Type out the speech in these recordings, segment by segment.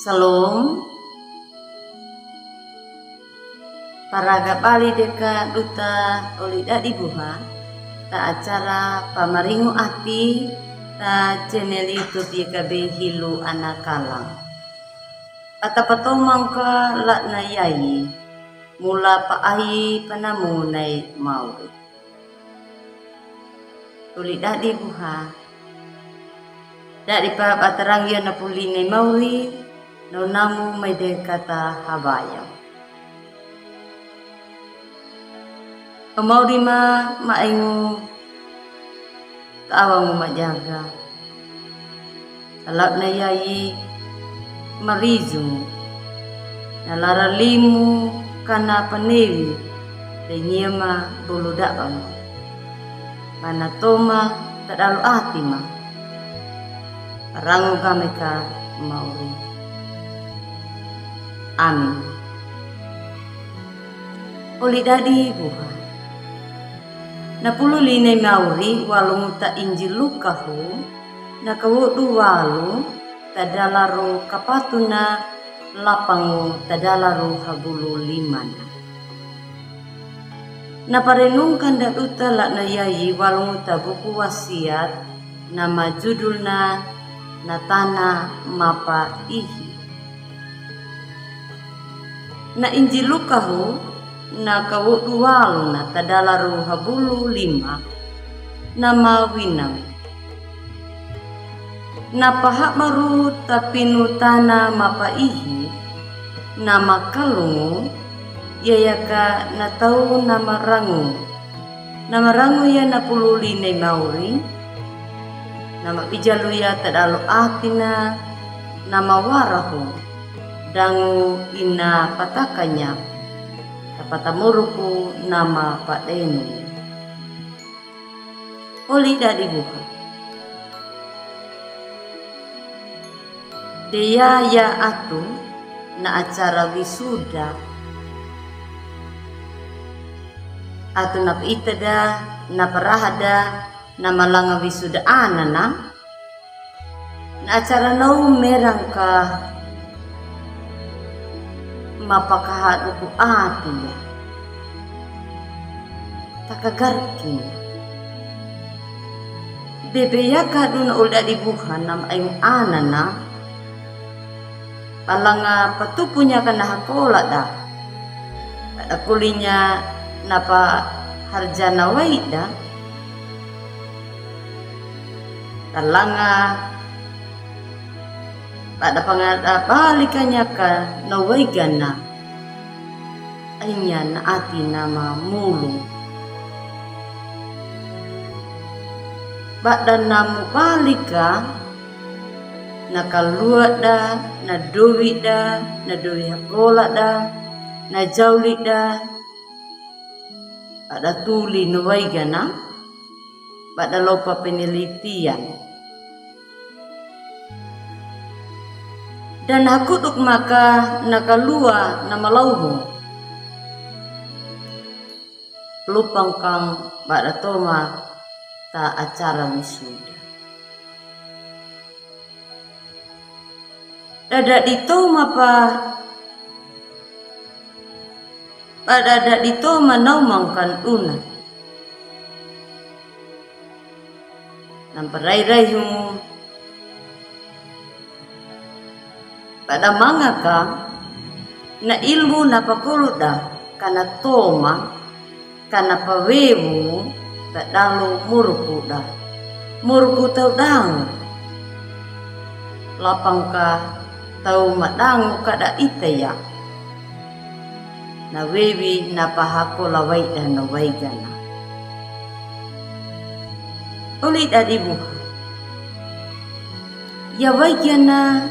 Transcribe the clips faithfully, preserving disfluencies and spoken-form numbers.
Salom. Paraga bali deka duta oli dadi buha ta acara pamaringu ati ta channel YouTube Y K B Hilu Ana Kalang. Ata patomang ka lakna yai mula pa ahi panamu nai mauri. Oli dadi buha. Dadi pa batarangi ana puli nai mauri, no namu mai de kata habaya. Ka mauri ma, ma aingu ta awangu majaga. Talap na yai marizu na lara limu kana panewi de nyema bulu daba ma. Mana toma tadalu ati ma. Rangu game ka mauri. Amin. Oli dadi buha. Na pulu linai mauri walungu ta Injil Lukahu, na kawodu walu tadalaru kapatuna lapangu tadalaru habulu limana. Na parenungkan da duta lakna yai walungu ta buku wasiat na majudulna na tana mapa ihi. Na Injil Lukahu na kawodu walu na tadalaru habulu lima na mawinang. Na pahabaru tapinu tana mapa ihi na makalungu, yayaka na tau na marangu. Na marangu ya na pulu linai mauri, na mabijalu ya tadalu atina, na mawarahu dangu ina patakanya, tapata muruku na mapadenu. Oli dadi buha. De yaya atu na acara wisuda. Atu na paita da, na paraha da, na malanga wisuda anana. Na acara nau merang ka mapakahaduku ati ya. Takagarki. Bebe ya ka duna oli dadi buha na aingu anana. Palanga patupunya ka na hakola da. Pada kulinya na paharjana waida. Palanga pada pangada balikanya ka na waigana. Ainya na ati na mamulu. Bada na mubalika na kaluwa da, na dowi da, na dowi hakola da, na jauli da, bada tuli na waigana, bada lopa penelitian. Dan hakuduk maka na kaluwa na malauhu. Lupang kang bada toma ta acara wisuda. Dada di toma pa, bada dada di toma naumang kan duna. Namparairai humu bada manga ka na ilmu na pakoluda kana toma kana pawewu tadalu murukuda. Muruku tau dangu. Lapang ka tau madangu kada ita ya. Na wewi na pahako lawai dana waigana. Oli dadi buha. Ya waigana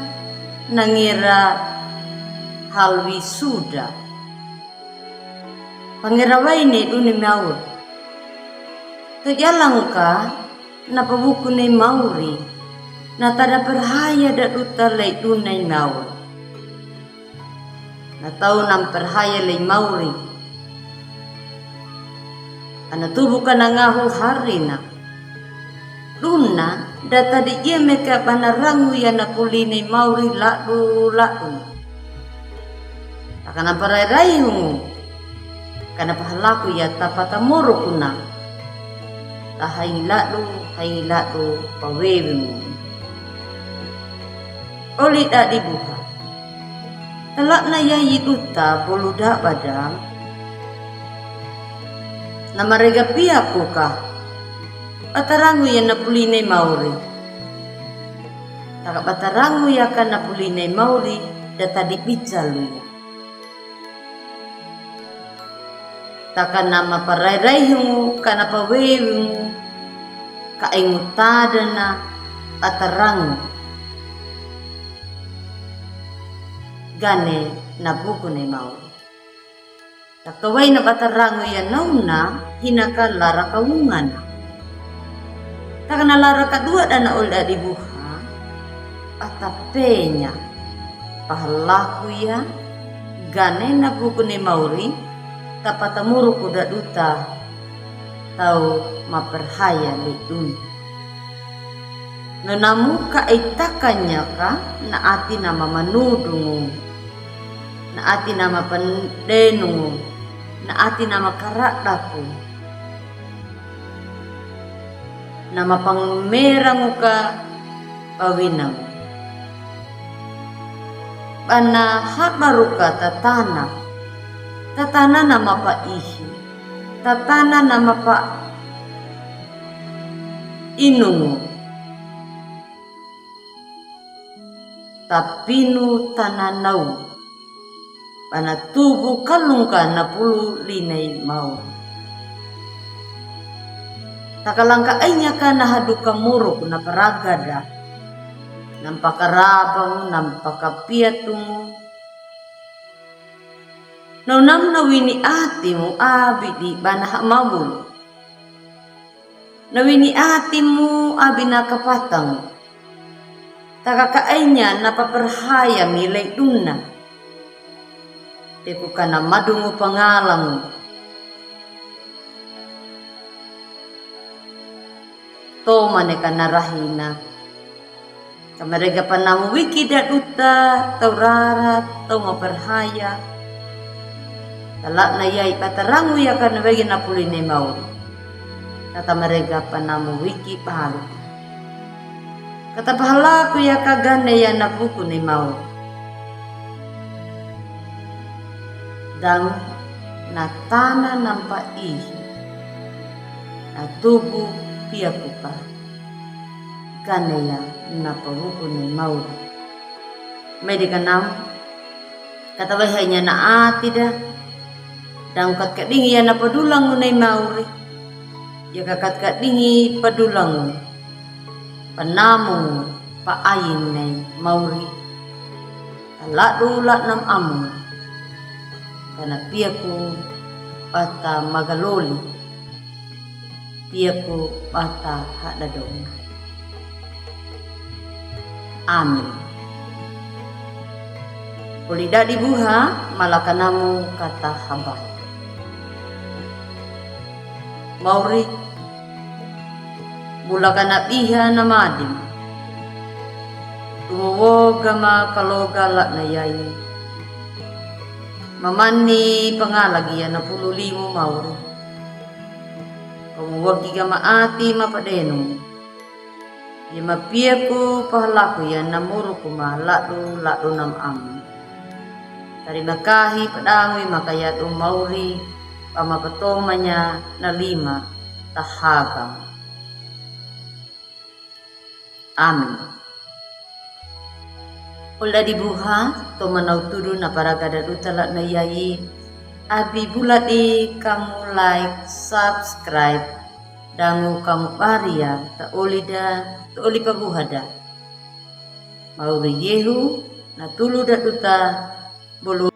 na ngera hal wisuda. Pangera waine duni mauri. Tau jalang ka na pabuku ne mauri. Na tada perhaya da duta lai duna mauri. Na tau namperhaya lei mauri. Ana tubu ka na ngahu harina. Duna da tadi ie meka bana rangu ia na puli nei mauri ladu ladu. Taka na parairai hungu kana pahalaku ia tapata moro kuna. Ta haingi ladu, haingi ladu pawewe hungu. Oli dadi buha. Tala na ia i duta bolu da bada. Na marega pia kuka. Bata rangu ia na puli nei mauri. Taka bata rangu ia kana puli nei mauri da tadi bicalu ia. Taka na maparairai hungu kana pawewe hungu. Ka engu tada na bata rangu. Gane na buku nei mauri. Taka wai na bata rangu ia nauna hina ka lara ka ungana. Taka na lara ka dua dana oli dadi buha. Bata penya. Pahalaku ia gane na buku nei mauri. Tapata moro ku da duta. Tau maparhaya le dun. Nonamu ka itakanya ka na ati na mamanudungu. Na ati na mapandenungu. Na ati na makaradaku. Na mapangumerangu ka pawinangu. Bana habaru ka tatana. Tatana na mapaihi. Tatana na mapa inungu. Tapinu tananau. Bana tubu kalungka na pulu linai mau. Taka langka ainya ka na haduka moro ku na paragada. Na mpakarabangu, na mpakapiatungu. Nonam na wini atimu abidi bana hamamulu. Na wini atimu abi na kapatangu. Taka ka ainya na paparhaya mi lai duna. Teku ka na madungu pangalangu. Tomane ka na rahina. Ka marega panamu wiki da duta, tau rara, tau maparhaya. Tala na yai bata rangu ia ka na wegi na puli nei mau. Kata marega panamu wiki balu. Kata pahalaku ia ka gane ia na buku nei mau. Dang na tana na mpaihi. Na tubu piaku ka. Gane ia na pabuku nei mau. Medi ka nam. Kata wai hainya na ati da. Dang katkadingi ia na padulangu nei mauri. Ia ka katkadingi padulangu. Panamu paain nei mauri. Ka ladu ladnam amu. Ka na piaku bata magaloli. Piaku bata hadadonga. Amin. Oli dadi buha, malaka namu kata habai. Mauri, bulaka na biha na madim. Tumowoga ma kaloga la'na yai. Mamani pangalagi ia na pulu limu mauri. Komu wagi ga ma ati ma padenu. Ia ma piaku pahalaku ia na muruku ma ladu ladu nam amu. Tarima kahi padangui ma kayadu mauri pa ma patomanya na lima tahaga. Amin. Oli dadi buha, to manau tudu na paraga da duta la'na yai. Abi buladi kamu like, subscribe, dangu kamu baria, ta oli da, ta oli pabuha da. Mauri yehu, na tulu da duta, bolu